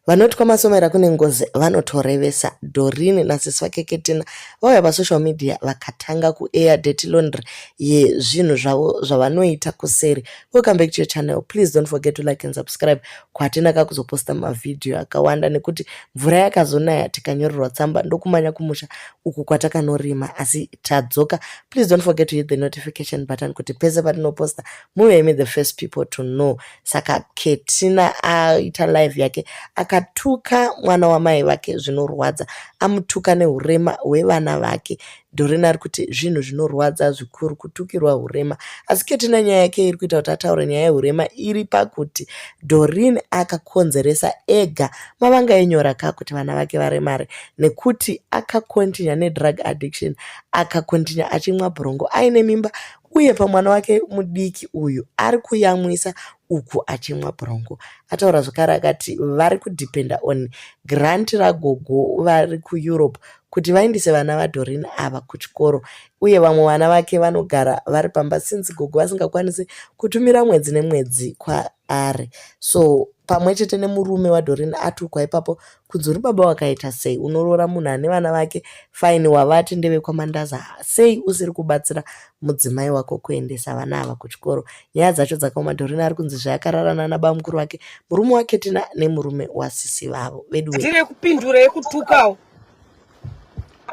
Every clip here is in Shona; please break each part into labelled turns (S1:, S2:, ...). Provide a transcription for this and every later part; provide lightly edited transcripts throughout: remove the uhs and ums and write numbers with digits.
S1: Vanoti kwaMasomera kune ngozi vanotorevesa. Doreen nasisi vake Ketina vauya pasocial media vakatanga kuair dirty laundry yezvinhu zvavo zvavanoita kuseri. Welcome back to your channel. Please don't forget to like and subscribe. Kwatina kakuzoposta mavhidhiyo akawanda nekuti mvura yakazonaya tikanyorerwa tsamba ndokumanya kumusha uku kwatakanorima asi tadzoka. Please don't forget to hit the notification button kuti pese patinoposta muve imi the first people to know. Saka Ketina aita live yake akatuka mwana wamai vake zvinorwadza, amutuka neurema hwevana vake. Doreen ari kuti zvinhu zvinorwadza zvikuru kutukirwa hurema, asi Ketina nyaya yake iri kuita kuti ataure nyaya yehurema iri pakuti Doreen akakonzeresa ega mavanga enyora ka kuti vana vake varemare nekuti akakontinya nedrug addiction, akakontinya achimwa bhurongo aine mimba uye pamwana wake mudiki uyu ari kuyamwisa uku achimwa bhurongo. Ataura zvakare akati vari kudhipenda on grant ragogo vari kuEurope kuti vaendese vana vaDoreen ava kuchikoro uye vamwe vana vake vanogara vari pamba since gogo vasingakwanisi kutumira mwedzi nemwedzi kwaari. So pamwe chete nemurume waDoreen atukwa ipapo kunzi uri baba wakaita sei, unoroora munhu ane vana vake fine wavati ndevekwaMandaza, sei usiri kubatsira mudzimai wako kuendesa vana ava kuchikoro. Nyaya dzacho dzakaoma. Doreen ari kunzi zvayakararana nabamukuru vake, murume waKetina nemurume wasisi vavo. Veduwe.
S2: Madhiri ekupindura ekutukawo,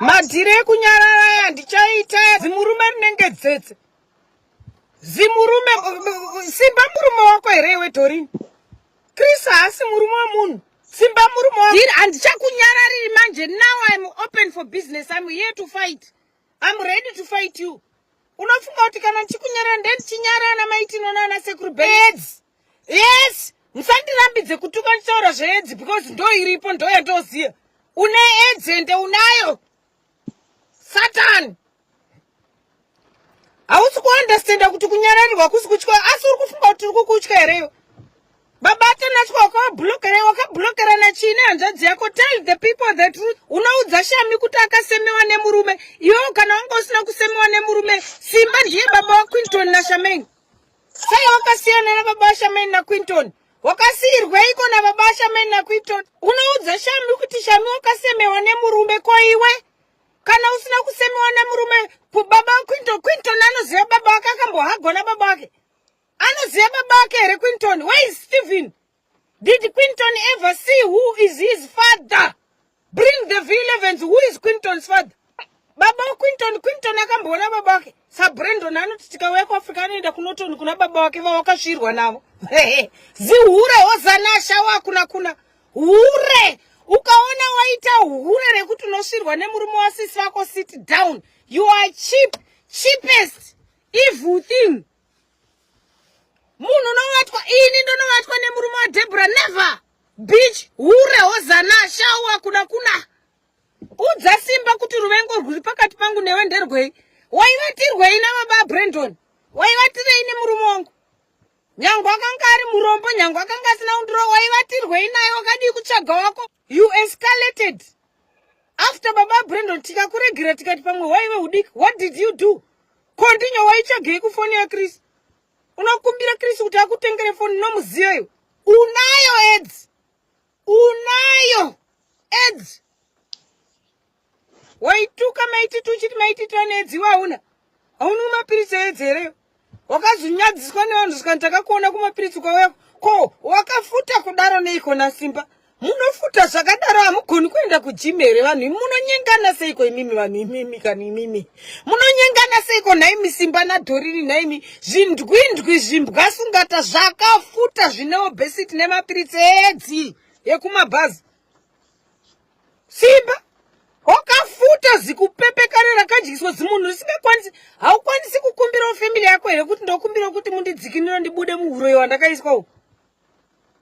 S2: madhiri ekunyarara aya handichaita. Zimurume rinenge dzetse, zimurume. Simba murume wako here iwe Doreen? Chris haasi murume wemunhu. Simba murume wako. Handichakunyarariri manje. Now I'm open for business. I'm here to fight. I'm ready to fight you. Unofunga kuti kana ndichikunyarara ndendichinyarana maitino nana sekuru beds? Yes, musandirambidze kutuka ndichitaura zveedzi because ndo iripo, ndo yandoziva. Une edzi ende unayo. Satan. Hausi kuunderstanda kuti kunyararirwa kusi kutya, asi uri kufunga kuti uri kukutya hereyo? Baba Tanaswa wakablockera, wakablokerana chii nehanzvadzi yako? Tell the people the truth. Unoudza Shami kuti akasemewa nemurume. Iwewo kana wanga usina kusemewa nemurume, Simba ndiye baba waQuinton naShameni. Sei wakasiyana nababa vaShameni naQuinton? Wakasiyirweiko nababa vaShameni naQuinton? Unoudza Shami kuti Shami wakasemewa nemurume, ko iwe kana usina kusemewa nemurume, baba waQuinton, Quinton anoziva baba wake, akambohagwa nababa wake. Anoziva baba wake here Quinton? Where is Stephen? Did Quinton ever see who is his father? Bring the V11s. Who is Quinton's father? Baba waQuinton, Quinton akamboona baba wake. SaBrandon anoti tikauya kuAfrica anoenda kuNorton kuna baba wake vawakasvirwa navo. Zihure hozana shawa kuna kuna. Hure! Ukaona waita hure rekuti unosvirwa nemurume wasisi vako, sit down. You are cheap, cheapest evil thing. Munhu unovatwa, ini ndonovatwa nemurume waDebra? Never, bitch. Hure hozana shawa kuna kuna. Udza Simba kuti ruvengo rwuri pakati pangu newe nderwei. Waivatirwei nababa Brandon? Waivatirei nemurume wangu? Nyangwe akanga ari murombo, nyangwe akanga asina undiro, waivatirwei naye? Wakadii kutsvaga wako? You escalated after baba Brandon, tikakuregera tikati pamwe waive udiki. What did you do? Continue. Waitsvagei kufoni yaChris? Unokumbira Chris kuti akutengere foni? Nomuziva iwe, unayo aids, unayo aids. Waituka maititi uchiti maititi ane aids, iwe hauna, hauna mapiritsi eaids hereyo? Wakazonyadziswa nevanhu zvikani takakuona kumapiritsi kwauya. Ko wakafuta kudaro neiko naSimba? Munofuta zvakadaro, hamugoni kuenda kugym here vanhu? Munonyengana seiko imimi vanhu imimi? Kana imimi munonyengana seiko nhaimi Simba naDoreen nhaimi? Zvindwindwi zvimbwasungata zvakafuta zvine obesity nemapiritsi edzi ekumabhazi. Simba wakafuta zikupepekare rakadyiswa zimunhu risingakwanisi. Haukwanisi kukumbirawo family yako here kuti ndokumbirawo kuti mundidzikinire ndibude muhuroyi wandakaiswa uku?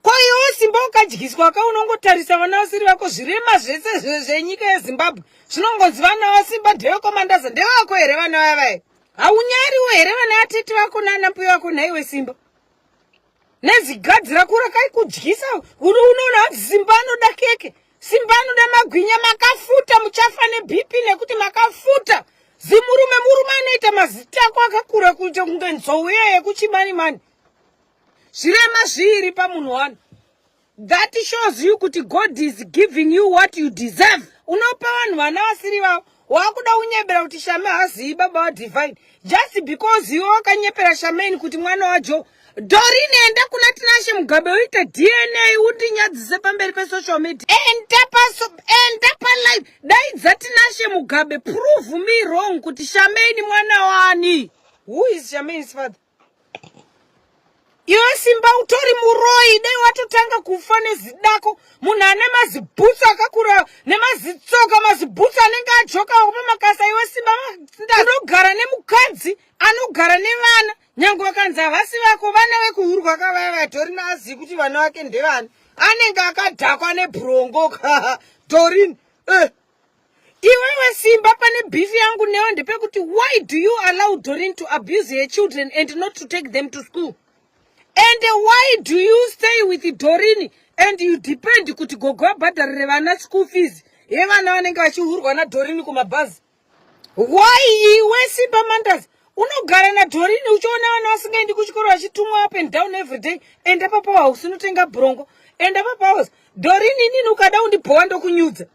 S2: Ko iwe Simba ukadyiswa ka, unongotarisa vana vasiri vako, zvirema zvese zvenyika yeZimbabwe zvinongonzi vana vaSimba ndevekomandaza. Ndevako here vana vavai? Haunyariwo here vana atete vako nana mbuya vako nhaiwe Simba? Nezigadzi rako rakaikudyisa, unoona hanzi Simba anoda keke, Simba anoda magwinya. Makafuta, muchafa neBP nekuti makafuta. Zimurume, murume anoita mazita ako akakura kuita kunge nzou iye yekuchimani mani. Zvirema zviri pamunhu wani. That shows you kuti God is giving you what you deserve. Unopa vanhu vana vasiri vavo. Wakuda kunyebera kuti Shame hazivi baba waDivine just because iwe wakanyepera Shamaine kuti mwana waJoe. Doreen, enda kuna Tinashe Mugabe uite DNA undinyadzise pamberi pesocial media. Enda pa enda pa live daidza Tinashe Mugabe, prove me wrong kuti Shamaine mwana wani. Who is Shamaine's father? Iwe Simba utori muroi, dai watotanga kufa nezidako. Munhu ane mazibhutsu akakura nemazitsoka, mazibhutsu anenge ajoka pamakasa. Iwe Simba unogara nemukadzi anogara nevana, nyange vakanzi havasi vako, vana vekuhurwa kavaya vaDorin azivi kuti vana vake ndevani, anenge akadhakwa nebhurongo Dorin eh. Iwewe Simba, pane beef yangu newe ndepekuti why do you allow Dorin to abuse her children and not to take them to school? And why do you stay with Dorin and you depend kuti gogo vabhadharire vana school fees yevana vanenge vachihurwa naDorin kumabhazi? Why, iwe Simba Mandas, unogara naDorin uchiona vana vasingaendi kuchikoro vachitumwa up and down every day? Enda paPowerhouse unotenga bhurongo, enda paPowerhouse. Dorin, inini ukada undibhowa, ndokunyudza,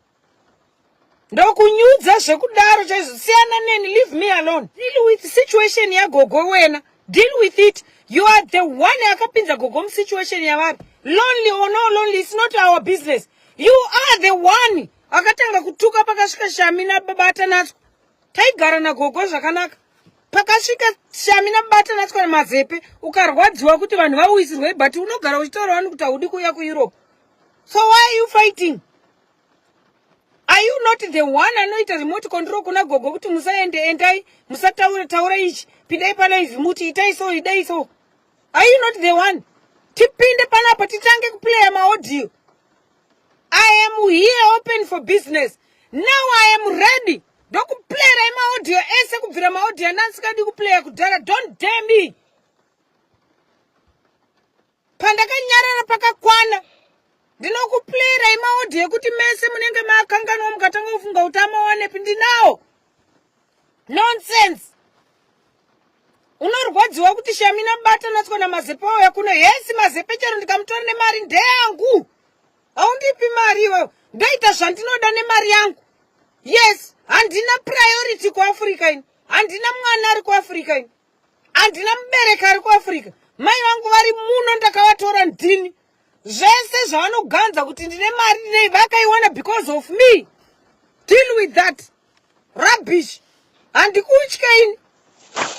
S2: ndokunyudza zvekudaro chaizvo. Siyana neni, leave me alone. Deal with situation yagogo wena, deal with it. You are the one akapinza gogo musituation yavari. Lonely or no lonely, it's not our business. You are the one akatanga kutuka pakasvika Shami nababa Tanatswa. Taigara nagogo zvakanaka, pakasvika Shami nababa Tanatswa namazepe ukarwadziwa kuti vanhu vauisirwei, but unogara uchitaura vanhu kuti haudi kuuya kuEurope. So why are you fighting? Are you not the one anoita remote control kuna gogo kuti musaende, endai, musataure, taura ichi, pindai palive muti itai so, idai so? Are you not the one? Tipinde panapa titange kuplaya maaudio. I am here, open for business. Now I am ready. Ndokuplayera maaudio ese kubvira maaudio andasikadi kuplaya kudhara. Don't dare me. Pandakanyarara pakakwana. Ndinokuplayera maaudio ekuti mese munenge makanganwa mukatanga kufunga kuti amawanepi, ndinawo. Nonsense. Unorwadziwa kuti Shami nabata natswa namazepe auya kuno. Hesi, mazepe chero ndikamutora nemari ndeyangu. Haundipi mari iwewe, ndoita zvandinoda nemari yangu. Yes, handina priority kuAfrica ini, handina mwana ari kuAfrica ini, handina mubereki ari kuAfrica. Mai vangu vari muno, ndakavatora ndini. Zvese zvavanoganza kuti ndine mari nei, vakaiwana because of me. Deal with that rubbish. Handikutye ini,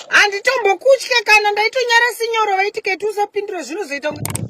S2: handitombokutye. Kana ndaitonyara sinyoro vaiti keti usapindura zvinozoita kunge.